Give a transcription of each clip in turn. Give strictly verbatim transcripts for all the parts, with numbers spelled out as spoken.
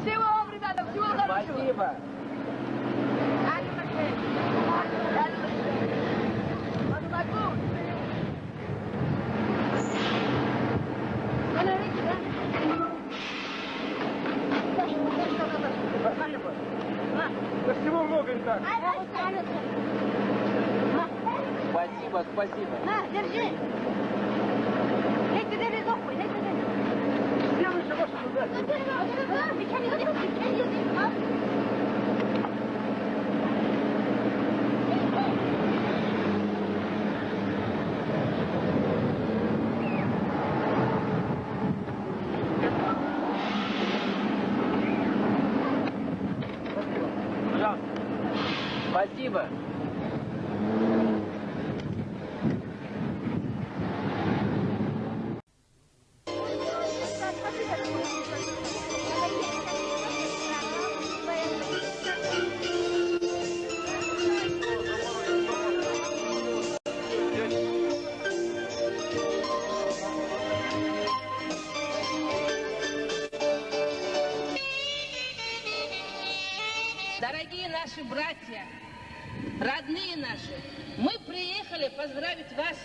Всего вам, ребята, всего хорошего. Спасибо. Всего много не так. Спасибо, спасибо. На, держи. Спасибо. Дорогие наши братья, родные наши, мы приехали поздравить вас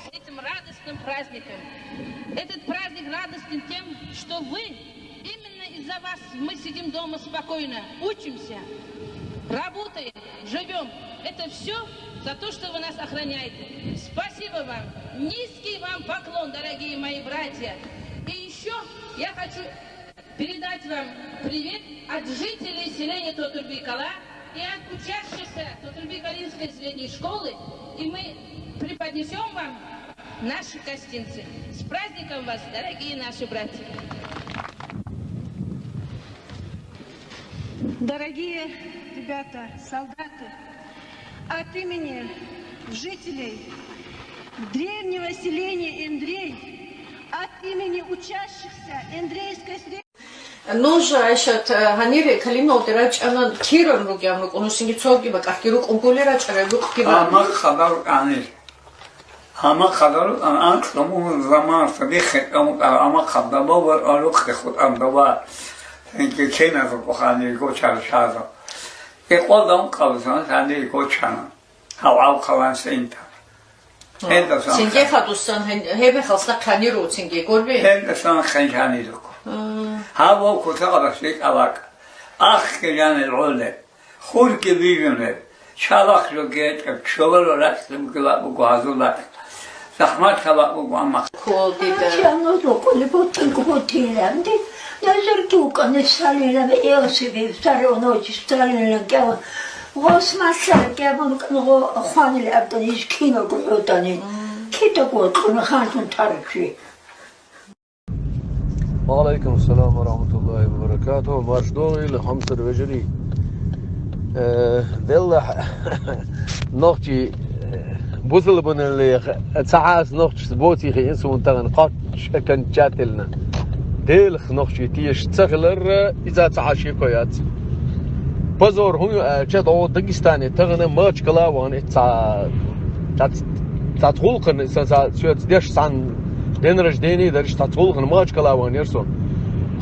с этим радостным праздником. Этот праздник радостен тем, что вы, именно из-за вас мы сидим дома спокойно, учимся, работаем, живем. Это все за то, что вы нас охраняете. Спасибо вам. Низкий вам поклон, дорогие мои братья. И еще я хочу передать вам привет от жителей селения Тотурби-Кала и от учащихся Тотурби-Калинской средней школы, и мы преподнесем вам наши гостинцы. С праздником вас, дорогие наши братья! Дорогие ребята, солдаты, от имени жителей древнего селения Эндрей, от имени учащихся Эндрейской средней Нужа Айшат, э, гьанир калималди рачӀана, киран ругев рукӀун, синги цогиба кӀахги рукӀун гули рачӀара, рукъ гила. Амма хабар анир. Амма хабар ан, анкъаму заман саби хетаму, амма хабар бавар арукъ хутан бава. Синги кена за кохани гочар шаза. Икъвадан къавзан сани гочана. Гьав, гьав хъалан синта. Гьелда сан Синге хадусан, гьебе халсна хъаниру синге, гурби? Гьелда сан хъанжаниру. Гьав вав кута къадашли кӀалакӀ. Ахъ килани гӀули. Хур кибижуни. Чалахъ жо гетӀеб, чоларо рацӀцӀи бугила буго гьазул рацӀцӀ. Захмат гьала буго амма. Кулдида. Чаназукъули бутӀи гъутиламди, назарги укӀани Сталинра вегӀиаси веб, сари унучи Сталинра гява. Гъос масала гябун кӀангъо хванили абдани иш кино гугӀутани. Кида гугӀутӀуна ханжун тараб чи. Ва алейкум салам ва рахматуллахи ва баракатугь. Марш догъил, хамсар вежарий. Э, делла нохчи, э, бусалбанали ца хӀяс нохчис боцихъи инсун тагъан къачӀ окончательно. Делх нохчи тиеш ца хиларра, иза ца хӀяши кояц. Позор, гьуй, э, чед о Дагестане тагъана Махачкала ван, э, ца, ца, ца гъулхъан, ца, ца, цуяц деш сан день рождения дариш ца гъулхъан Махачкала ван, ер сон.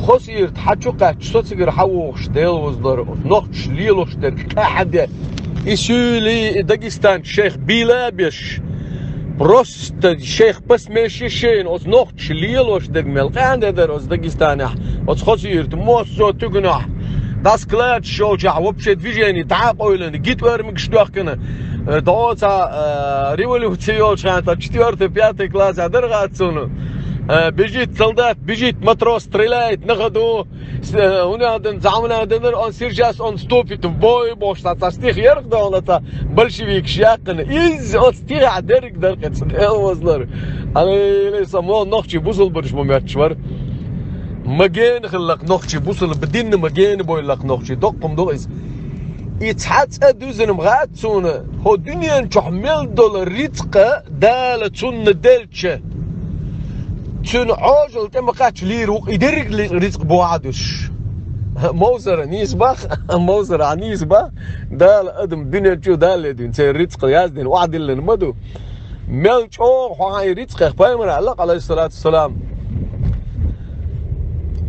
Хосирт хӀачу къач, со цигар хӀавухш, дел вуздор, нохч лелуш дер, кахаде. И сюли, и Дагестан шейх била беш. Просто шейх пасмеши шейн, оз нохч лелош дег мел къанде дер оз Дагестанахь, оз хосирт, моссо тугнахь. Дас клад шолчахь вообще движение дӀакъойлан, гитвар микш дохкана. Э, доца, э, революция йолчхьан, та четвёртый, пятый класс, а дергаьцуну. Э, бежит солдат, бежит матрос, стреляет на ходу. С-, э, унадан, за унадан, он сейчас, он вступит в бой, бо, ца, ца стих ярх да, он ца большевик шякъна. Из, он стих а дерг дар къец, э, вазлар. Али, ле, само нохчи бусалбанаш мо мячвар. Маген хиллак нохчи бусалба динна маген бойлак нохчи. Доккхум догъиз. И цхьа цӀа дузанам гъацуна, хо дуьнен чохь мел дола рицкъа Дала цунна делча, цуьнан Ӏожалла тӀе ма кхаччалийра ву-кх и дерриг ли-, рицкъ бохьа дуьсуш. Мовзара нийса бах, мовзара а нийса бах, Дала адам дуьнен чу Дала ледуьйна, церан рицкъ яздина, охьадиллина ма ду. Мел чӀогӀа хьо хьайн рицкъех пайхамара аьлла, алейхиссалату вассалам.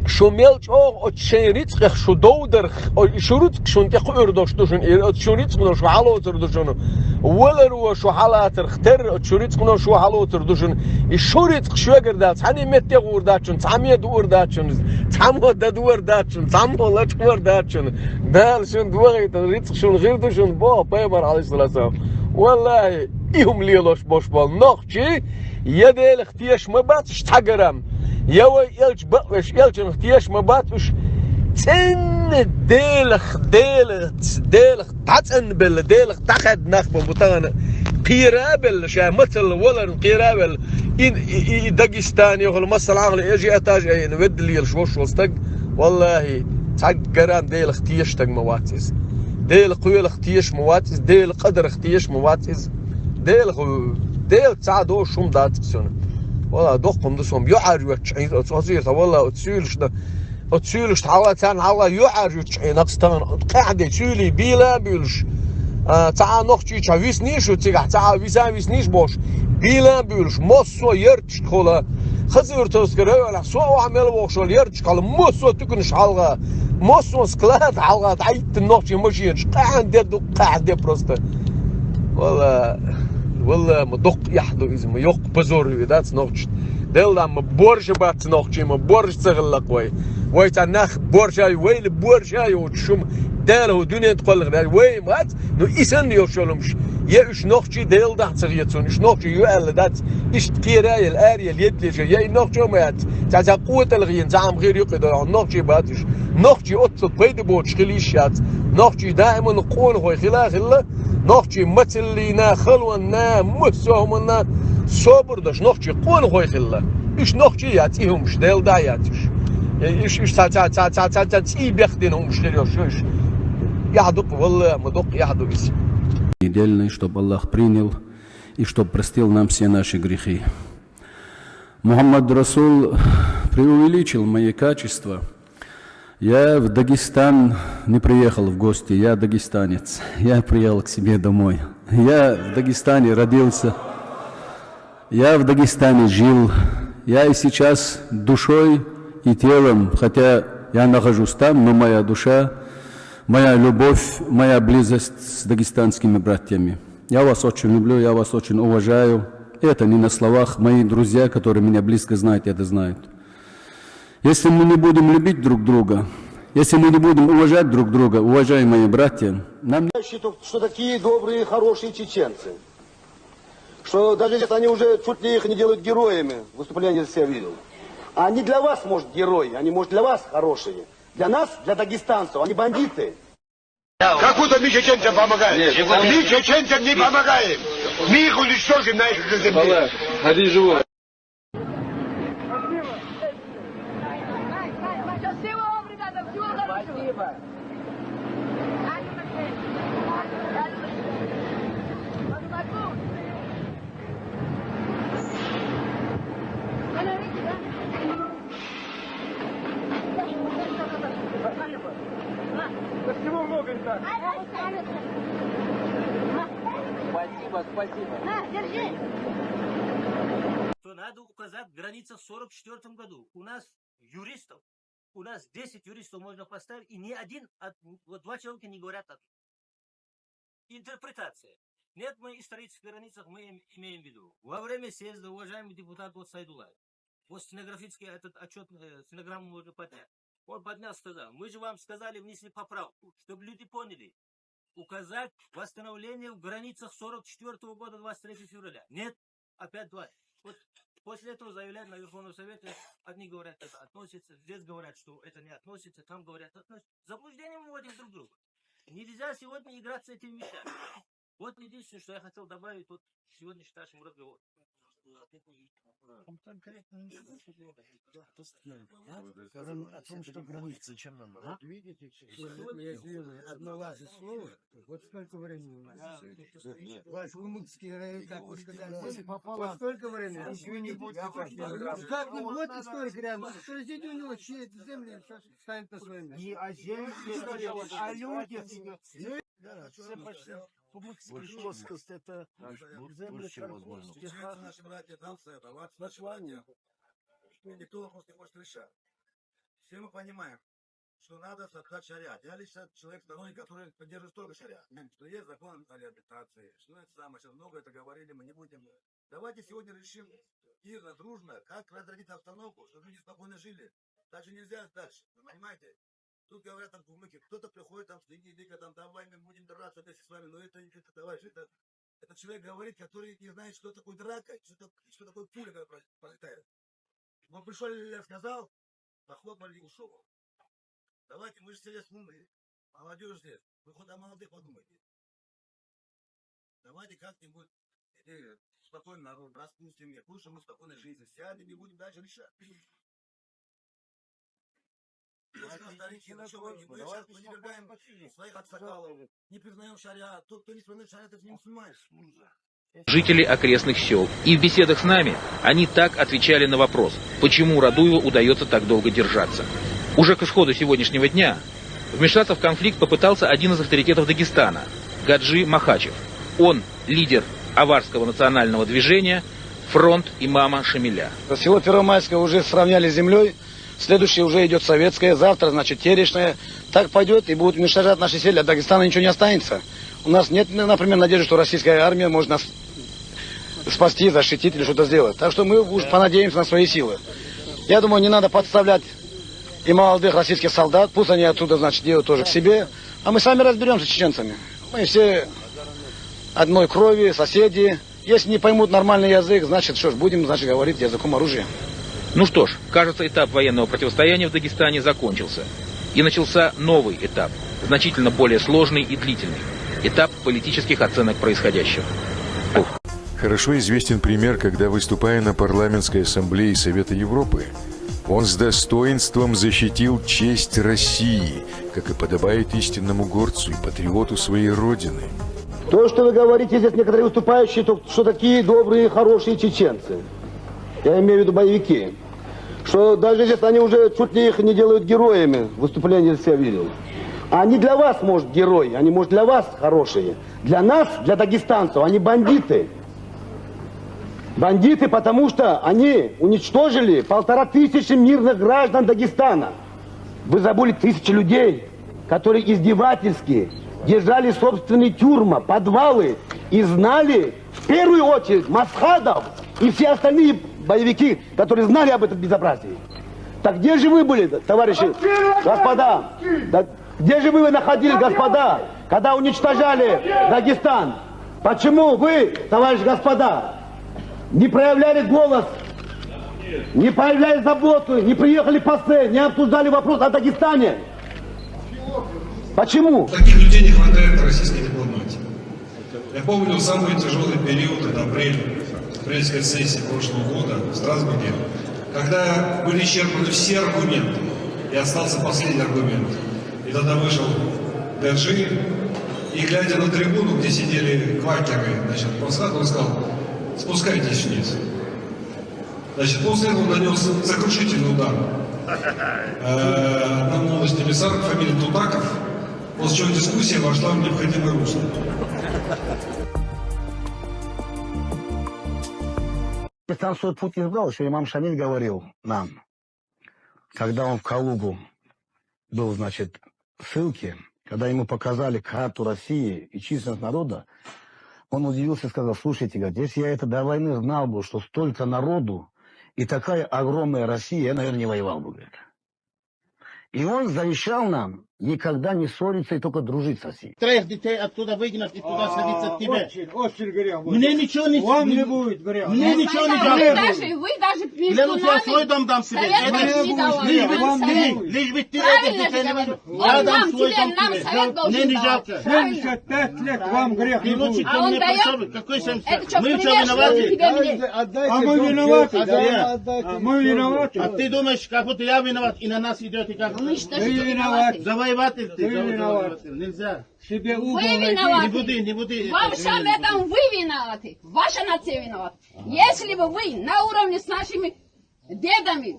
Шу мел чӀогӀа оцу шайн рицкъех шу довдарх, о, и шу рицкъ шуна тӀе кхуьур долуш ду шуна, и оцу шун рицкъано шу хьалоцур ду шуна. Валаро шу хьалацарх терра, оцу шун рицкъано шу хьалоцур ду шуна. И шун рицкъ шуьгара дац, цхьанне метте гӀур дац шуна, цхьаммо дуур дац шуна, цхьаммо дан дуур дац шуна, цхьаммо лачкъор дац шуна. Дала шуна дохийта рицкъ шуна хир ду шуна, боху пайхамар, Ӏалайхиссалату вассалам. Валлахи, и хӀума лелош болуш болу нохчий, я Делах теша ма бац уьш цхьа грамм, я вай элча бакъвеш элчанах теша ма бац уьш. ЦӀенна Делах, Делах, Делах дӀацӀанбелла, Делах дӀахаьдда нах бан бу тахана. Кхера а белла, ша мацалла валарна кхера а велла. И, и, и, и Дагестане йохула масала Ӏахьла эжи этаж айина ведда лелаш волуш волу стаг, валлахи, цхьа грамм Делах теша стаг ма вац иза. Делан кхелах теша ма вац иза, Делан къадарах теша ма вац иза. Делах, Дела ца а долуш хӀума дац иза цунна. Валла, доккха хӀума ду со хӀума юьхьӀаьржа йоьттуш Ӏийна оцу хазира, валла, оцу суьйлашна, оцу суьйлашна хьалха, царна хьалха юьхьӀаьржа йоьттуш Ӏийна, стагана къаьхьа де суьйлий бийла а буьйлуш. А, цхьа а нохчий чохь виснийша шу цигахь, цхьа а виса а виснийша бохуш, бийла а буьйлуш, массо а ярташкахула, Хасавюртовский районехь со охьа мел вохуш волу ярташкахула, массо а туьканаш хьалха, массо а склад хьалха дӀахӀиттина нохчийн машенаш, къаьхьа де ду, къаьхьа де просто. Валла, валла, ма доккха эхь ду иза, ма йоккха позор ю и дац нохчашна. Делла ма борша бац нохчий, ма борша ца хилла-кх вай. Вай цхьа нах борша ю, вайла борша йоцуш хӀума Дала хӀу дуьнен тӀе кхолларх даьлла, вай мац, ну, и санна йолуш йолу хӀумаш, я уьш нохчий Делан дуьхьа ца хета суна, уьш нохчий ю аьлла дац, иштта кхера а елла, ара а елла, едда лелаш, я и нохчо ма яц, цхьа, цхьа къотӀалгӀа йина, цхьа хӀума хир ю-кх и долу, нохчий бац уьш. Нохчий оццул пайда боцуш хила йиш яц. Нохчий даиман къонахой хила а хилла, нохчий мацаллина, халонна, массо а хӀуманна собар деш, нохчий къонахой хилла. Уьш нохчий яц, и хӀумаш Делан дуьхьа яц уьш. Э, уьш, уьш цхьа, цхьа, цхьа цӀий бехдина хӀумаш хир йолуш ю уьш. Эхь ду-кх, валла, ма доккха эхь ду иза. Недельный, чтоб Аллах принял и чтоб простил нам все наши грехи. Мухаммад Расул преувеличил мои качества. Я в Дагестан не приехал в гости, я дагестанец. Я приехал к себе домой. Я в Дагестане родился. Я в Дагестане жил. Я и сейчас душой и телом, хотя я нахожусь там, но моя душа, моя любовь, моя близость с дагестанскими братьями. Я вас очень люблю, я вас очень уважаю. Это не на словах. Мои друзья, которые меня близко знают, это знают. Если мы не будем любить друг друга, если мы не будем уважать друг друга, уважаемые братья, нам не... Я считаю, что такие добрые, хорошие чеченцы, что даже сейчас они уже чуть ли их не делают героями, выступление здесь я видел. Они для вас, может, герои, они, может, для вас хорошие. Для нас, для дагестанцев, они бандиты. Как будто мы чеченцам помогаем. Нет, мы чеченцам не помогаем. Мы их уничтожим на их земле. Спасибо. Спасибо, спасибо. На, держи. Что надо указать в границах в сорок четвёртом году. У нас юристов, у нас десять юристов можно поставить, и ни один, от, вот два человека не говорят от интерпретация. Нет, мы исторических границах мы им- имеем в виду. Во время съезда, уважаемый депутат, вот Сайдулаев, вот стенографический этот отчет, э, стенограмму можно поднять. Он поднял, сказал: «Мы же вам сказали, внесли поправку, чтобы люди поняли. Указать восстановление в границах сорок четвёртого года, двадцать третьего февраля». Нет, опять два. Вот после этого заявляют на Верховном Совете, одни говорят, это относится, здесь говорят, что это не относится, там говорят, относится. Заблуждение мы вводим друг друга. Нельзя сегодня играть с этими вещами. Вот единственное, что я хотел добавить вот к сегодняшнему нашему разговору. О том, что граница чем нам? Вот видите, одно ваше слово. Вот сколько времени у нас. Ваш Умыкский район, как вы сказали, вот сколько времени? Извините, я прошу. Как вы, вот историк рядом. Спросите у него, чьи это земли, сейчас станет на свои места. Не о земле, а о людях. Да, да, всё, всё. Плоскость это земли Карпатских. Наши братья, нам совет, а ваше название, что никто вопрос не может решать. Все мы понимаем, что надо соблюдать шариат. Я лично человек, сторонник, который поддерживает строго шариат. Что есть закон о реабилитации, что это самое, сейчас много это говорили, мы не будем. Давайте сегодня решим мирно, дружно, как разрядить обстановку, чтобы люди спокойно жили. Так же нельзя дальше, вы понимаете? Тут говорят там кумыки, кто-то приходит там с Дигидика, там давай мы будем драться вместе с вами, но это, это товарищ, это, это человек говорит, который не знает, что такое драка, что, так- что такое пуля, когда про- пролетает. Он пришел, я сказал, похлопали и ушел. Давайте, мы же все здесь умные, молодежь здесь, вы хоть о молодых подумайте. Давайте как-нибудь, э, спокойно народ распустим, и лучше мы спокойной жизни сядем и будем дальше решать. Старики, ну что вы, мы сейчас пренебрегаем своих аксакалов, не признаем шариат. Тот, кто не признает шариат, это не мусульманин. Жители окрестных сел. И в беседах с нами они так отвечали на вопрос, почему Радуеву удается так долго держаться. Уже к исходу сегодняшнего дня вмешаться в конфликт попытался один из авторитетов Дагестана, Гаджи Махачев. Он лидер аварского национального движения «Фронт имама Шамиля». Село Первомайское уже сравняли с землей, следующее уже идет Советское, завтра, значит, Терешное. Так пойдет и будут уничтожать наши села, от Дагестана ничего не останется. У нас нет, например, надежды, что российская армия может нас спасти, защитить или что-то сделать. Так что мы уж понадеемся на свои силы. Я думаю, не надо подставлять и молодых российских солдат, пусть они отсюда, значит, делают тоже к себе. А мы сами разберемся с чеченцами. Мы все одной крови, соседи. Если не поймут нормальный язык, значит, что ж, будем, значит, говорить языком оружия. Ну что ж, кажется, этап военного противостояния в Дагестане закончился. И начался новый этап, значительно более сложный и длительный. Этап политических оценок происходящего. Хорошо известен пример, когда, выступая на парламентской ассамблее Совета Европы, он с достоинством защитил честь России, как и подобает истинному горцу и патриоту своей Родины. То, что вы говорите здесь, некоторые выступающие, то, что такие добрые, хорошие чеченцы, я имею в виду боевики, что даже здесь они уже чуть ли их не делают героями, выступление здесь я видел. Они для вас, может, герои, они, может, для вас хорошие. Для нас, для дагестанцев, они бандиты. Бандиты, потому что они уничтожили полторы тысячи мирных граждан Дагестана. Вы забыли тысячи людей, которые издевательски держали собственные тюрьмы, подвалы и знали в первую очередь Масхадов и все остальные боевики, которые знали об этом безобразии. Так где же вы были, товарищи, господа? Да где же вы находились, господа, когда уничтожали Дагестан? Почему вы, товарищи, господа, не проявляли голос, не проявляли заботу, не приехали послы, не обсуждали вопрос о Дагестане? Почему? Таких людей не хватает в российской дипломатии. Я помню самый тяжелый период, это апрель, апрельская сессия прошлого года в Страсбурге, когда были исчерпаны все аргументы, и остался последний аргумент. И тогда вышел Гаджи, и глядя на трибуну, где сидели квакеры, значит, Масхадов, он сказал: «Спускайтесь вниз». Значит, после этого нанес сокрушительный удар э, одному из комиссаров, фамилия Тутаков, после чего дискуссия вошла в необходимое русло. Сам свой путь избрал, еще имам Шамиль говорил нам, когда он в Калугу был, значит, в ссылке, когда ему показали карту России и численность народа, он удивился и сказал: «Слушайте, говорит, если я это до войны знал бы, что столько народу и такая огромная Россия, я, наверное, не воевал бы», говорит. И он завещал нам никогда не ссориться и только дружить с Россией. Троих детей оттуда выгнать и туда садиться к тебе. Очень, очень грех будет. Мне ничего не... Вам не будет грех. Мне ничего не Вы жалко. Даже, вы даже Лена, между я свой нами дом дам тебе. совет Это должны не давать. лишь бы, Вам не лишь, будет. лишь бы ты Правильно этих детей не говорю. выгнал. Вот Я дам нам, свой тебе дом нам тебе. совет Мне должен не давать. жалко. Правильно. Семьдесят пять лет вам грех Ты не лучше будет. А ко он мне даёт? пришёл. Какой семьдесят? Это что, Мы что, грешно, виноваты? тебе мне? А мы виноваты. Да. А мы виноваты. А ты думаешь, как будто я виноват, и на нас идёт и как... Мы что Вы ж виноваты. Завоеватель ты, Вы завоеватель. виноваты. Нельзя. Себе угол Вы найти. Не виноваты. буди, не буди. Во всем этом вы виноваты. Ваша нация виновата. Если бы вы на уровне с нашими дедами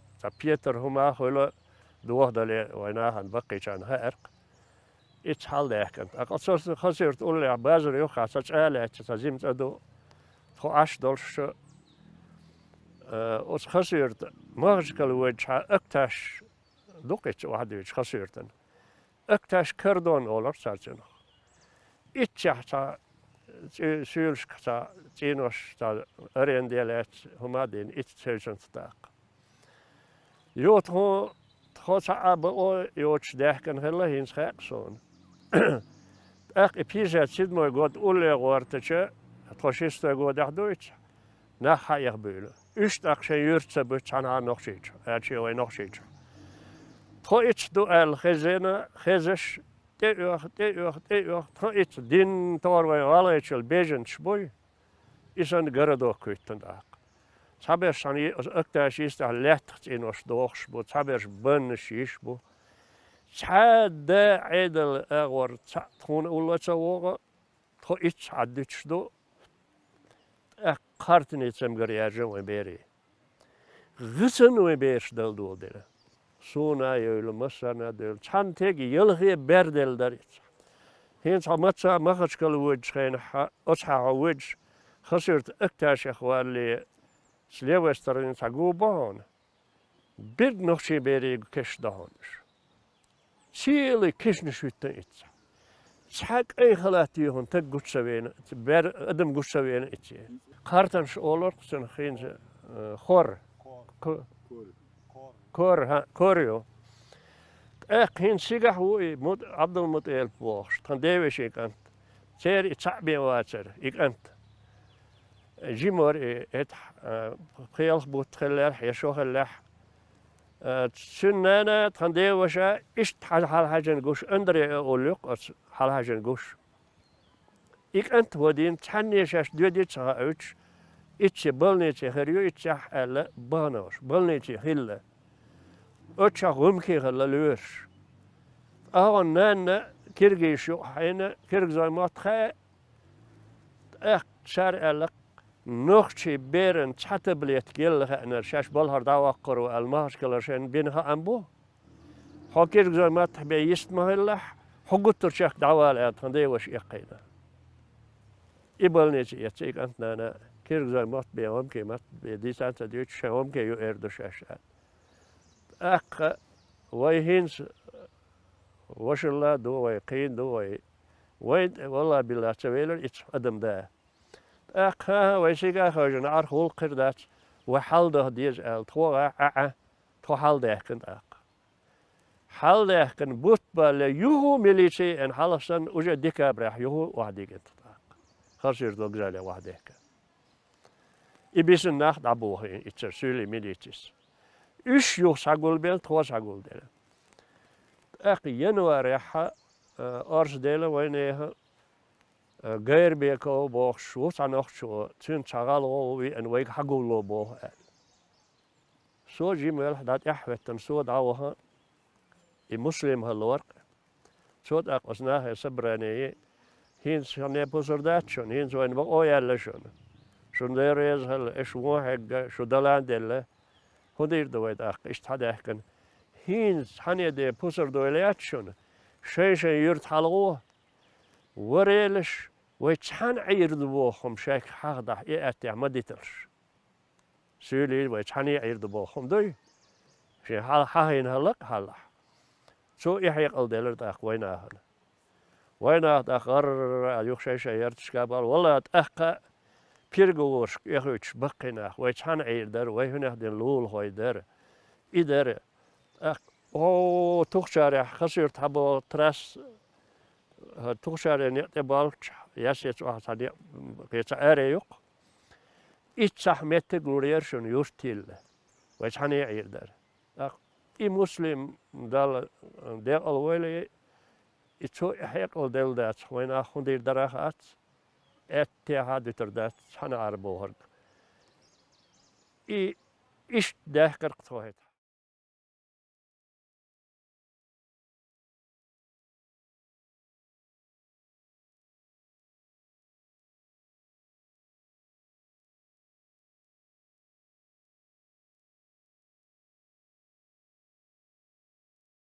Цхьа петар хӀума хуьлу, дохадале вайн нахана баккхийчарна хаьара-кх. Иццахь хьалдаьхкина. ТӀаккха цо Хасуьрта уллехь базар юххехь цхьа чӀа лаьтташ, цхьа жима цӀа ду. Тхо Ӏаш долуш, э, оцу Хасуьрта Махачкала воьдучохь Акташ ду-кх иццахь охьадуьйцуш Хасуьртана. Акташ Кардон олура цара цунах. Иццехь цхьа цӀе-, суьйлашка цхьа цӀенош, цхьа аренде лаьцна хӀума а дина, иццахь севцанца даккха. Юха тхо, тхо цхьа а бакъо йоцуш даьхкина хилла, хӀинца хаьа-кх суна. ТӀаккха и пятьдесят седьмой год улле гӀортача, тхо шестой годехь дуьйцу, нах хьаэха буьйлу. Уьш тӀаккха шайн юьрта ца буьту цхьанхьа Нохчийчу, аьлча вай Нохчийчу. Тхо иццахь ду аьлла хезна, хезаш, тӀеоьху, тӀеоьху, тӀеоьху, тхо иццахь дин тохара вайн гӀалгӀайчул беженцаш буй, и санна городок хӀуьттина тӀаккха. Цхьаберш цхьана йи-, Акташ йистехь лаьттах цӀенош дохуш бу, цхьаберш баннаш йиш бу. Цхьа а да Ӏедал агӀор цхьаъ тхуна улло ца вогӀу, тхо иццахь Ӏаддуьтуш ду, тӀаккха кхартане цамгар яьржина вайн берийн. ГӀисана вайн бераш дала доладелла. Суна а евлла, массарна а девлла. Цхьана тега ялхе бер делла дара иццахь. ХӀинца хьо маца а Махачкала воьдучу хенахь, оцхьа хьо воьдуш, Хасуьрта Акташех валале, с левой стороны цхьа гу бу хьуна. Берриг нохчийн берийн кешнаш ду хьуна уьш. Цхьа а кешнаш хӀуьттина иццахь. Цхьа кӀайн халат юьйхина стаг гучу ца веана, бер-, адам гучу ца веана иццахь. Кхартанаш олура-кх цунах хӀинца, э, хор. Ко-, кор, хьа, кор ю. ТӀаккха хӀинца цигахь ву и Мут-, Ӏабдулмуталип бохуш, тхан девешин кӀант. Церан и цхьаъ бен вацара, и кӀант. Жима вара и, хӀетахь, а, пхи-ялх бутт хиллехь я шо хиллехь, а, цуьнан нана, тхан деваша иштта хьал-, хьалхьаьжжина гуш, Андре а олу-кх оцу хьалхьаьжжина гуш. И кӀант вадийна, цхьанне шаьш доьдий ца хауьйтуш, иццахь больнице хир ю иццехь аьлла, бахана уьш, больнице хилла. Оццахь гӀумкий хилла лоьраш. Ткъа хьуна нанна киргизаш юкъахь хьийна, киргизойн мотт хаьа, тӀаккха цара аьлла-кх, нохчийн берана цхьа таблетка елла хиънарг шаьш балхара дӀаваккхар ву аьлла, Махачкалара шайна бина хаам бу. Хьо киргизойн маттахь бен йист ма хилалахь, хьо гуттар чекх дӀавала аьлла, тхан деваша эккхийна. И больнице эцна и кӀант-нана, киргизойн мотт бен, гӀумкийн мотт бен дийца а ца дуьйцуш, шайн гӀумки ю эр ду шаьш аьлла. ТӀаккха вай хӀинца вашалла а ду вай, кхийна ду вай. Вайн тӀе, валлахӀи-биллахӀи, ца велира иццахь адам да. ТӀаккха, хӀан-хӀа, вай сига а хевшина, Ӏарх гӀуллакх хир дац, вай хьалдаха деза аьлла, тхо а, Ӏа, Ӏа, тхо хьалдаьхкина тӀаккха. Хьалдаьхкина бутт балале, юха милици а еана, хьалха санна, уже декабрехь юха охьадигина тхо тӀаккха. Хасуьрта вокзале охьадехкина. И бисина нах дӀабохийна иццара суьйлийн милицис. Уьш юха схьагулбелла, тхо схьагулделла. ТӀаккха январехь, а, орца делла вайнехан, а, Гайрбеков бохуш ву цхьа нохчо, цуьнца цхьа гӀалгӀо ву веана, вайга хьагулло боху аьлла. Со жима велахь, дӀа тӀаьхьахӀоьттина, со дӀаваха, и Муслим хилла вара-кх. Цо тӀаккха оцу нахе собрание йи: «ХӀинца шуна пусар дац шуна, хӀинца вайна бакъо яьлла шуна. Шуна Дела реза хилла, аша вон хьегна, шу дала а делла. ХӀун дийр ду вай тӀаккха, иштта хьадаьхкина? ХӀинца цхьанне де пусар дойла яц шуна, шайн-шайн юьрта хьалагӀо. Варелаш, вай цхьаьна Ӏийр ду боху хӀума шайга хьахадахь, и аьттехь ма диталаш. Суьйлий вай цхьаьна Ӏийр ду боху хӀума дуй? Шен хьал хьахийна хӀаллакъ а хьалахь». Цо и хьекъал делира тӀаккха вайнахана. Вайнаха тӀаккха гӀарра юха шай-шай ярташка а бала. Валла, тӀаккха пиргавошка эхуьйтуш баккхий нах: «Вай цхьаьна Ӏийр дара, вай хӀунех дина лулахой дара, и дара». ТӀаккха, о, Тухчарехь, Хасуьрта хьабо трасса, хӀара Тухчаре некъ тӀе болччахь, Ясеца охьа цхьа некъ, кхин цхьа аре ю-кх. Иццахь меттиг лур яра шуна юрт йилла. Вай цхьаьна Ӏийр дара. ТӀаккха и Муслим, Далла декъал войла, и цо и хьекъал делла дац, вайнах хӀун дийр дара а хац, аьттехьа а дуьтур дац цхьаьна Ӏар бохург. И иштта даьхкар-кх тхо хӀетахь.